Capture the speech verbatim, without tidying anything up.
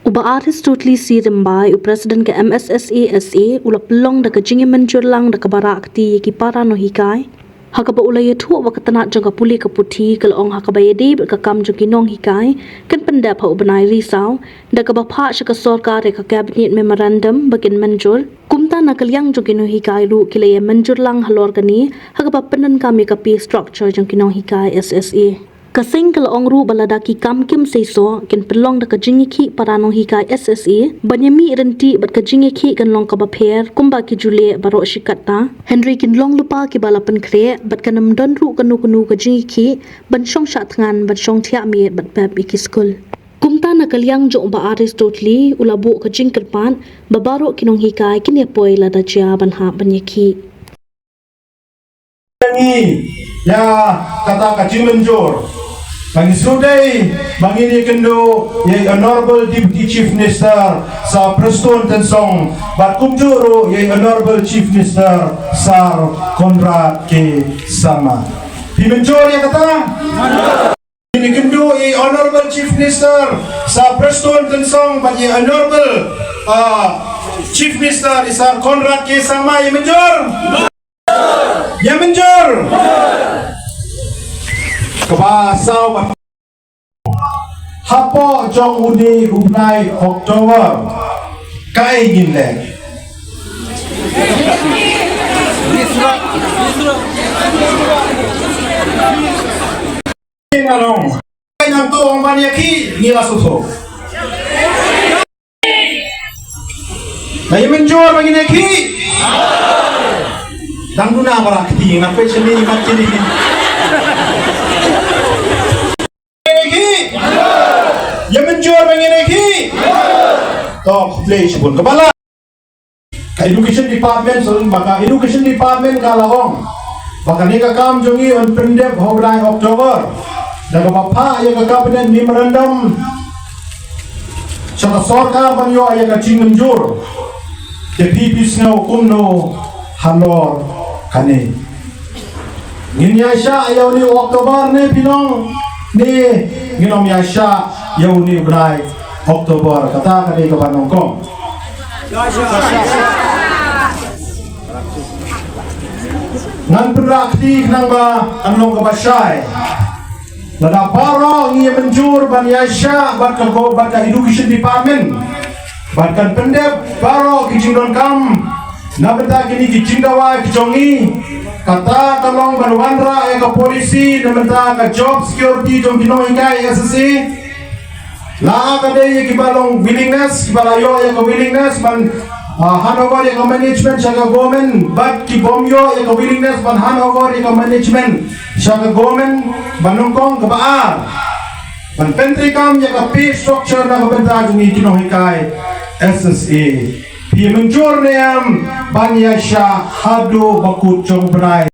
U Bah Aristoteli C Rymbai, u President ka M S S A S A, u la pynlong da ka jingïamynjur lang da kaba rah kti ïa ki para nonghikai, ha kaba u la ïathuh ba ka tnat jong ka pule ka puthi ka la ong ha kaba ïadei bad ka kam jong ki nonghikai kan pyndep ha u bnai Risaw, da kaba phah sha ka sorkar ïa ka Cabinet Memorandum ba kin mynjur. Kumta na ka liang jong ki nonghikai ruh ki la ïamynjur lang halor kane ha kaba pyndonkam ïa ka pay structure jong ki nonghikai S S A. Ka seng ka la ong ruh ba lada ki kam kim seisoh kin pynlong da ka jingïakhih para nonghikai S S A ban ïamih ryntih bad ka jingïakhih kan long kaba pher kumba ki ju leh baroh shi katta. Hynrei kin long lypa kiba la pynkhreh bad kan ym don ruh kano kano ka jingïakhih ban shong shah thngan, ban shong thiah miet bad pep ïa ki skul. Kumta na ka liang jong u Bah Aristoteli u la buh ka jingkyrpad ba baroh ki nonghikai kin ïapoi lada jia ban hap ban ïakhih. Ngi ïa kata ka jingmynjur. Ba ngi shu dei ba ngin ïakynduh ïa i Honorable Deputy Chief Minister Sir Prestone Tynsong bad kumjuh ruh ïa i Honorable Chief Minister Sir Conrad K Sangma. Phi mynjur ïa kata? Ngin ïakynduh ïa i Honorable Chief Minister Sir Prestone Tynsong bad ïa i Honorable, ah, Chief Minister i Sir Conrad K Sangma, ïa mynjur. Ïa mynjur. Kaba saw bad hapoh jong une u bnai October, kaei ngin leh? Ngi la long. Ngi nang to ong ban ïakhih, ngi la shu to. Ba ïa mynjur ba ngin ïakhih. Dang duna ba la kti, nga peit shane, nga kti ni. Ïakhih. Ïa mynjur ba ngin ïakhih. To, khublei shibun. Kaba la. Ka Education Department, sorry, ba ka Education Department ka la ong ba kane ka kam jong ngi yn pyndep ha u bnai October. Da kaba phah ïa ka Cabinet Memorandum sha ka sorkar ban ïoh ïa ka jingmynjur. Te phi phi sngew kumno halor kane? Ngin ïaishah ïa une u October ne phi nong, ne ngin ym ïaishah ïa une u bnai October? Kata ka dei kaba nyngkong. Ngan pynrah kti khnang ba kan long kaba shai. Lada baroh ngi ïa mynjur ban ïaishah bad ka go bad ka Education Department, bad kan pyndep baroh ki jingdonkam na bynta kine ki jingdawa ki jong ngi. Kata ka long ban wanrah ïa ka policy na bynta ka job security jong ki nonghikai S S A. La ka dei ïa kiba long willingness, kiba la ïoh ïa ka willingness ban, ah, hand over ïa ka management sha ka government, bad ki bym ïoh ïa ka willingness ban hand over ïa ka management sha ka government, ba nyngkong. Kaba ar, ban pyntreikam ïa ka pay structure na ka bynta jong ngi ki nonghikai S S A. Phi mynjur ne em ban ïaishah haduh ba kut jong u bnai?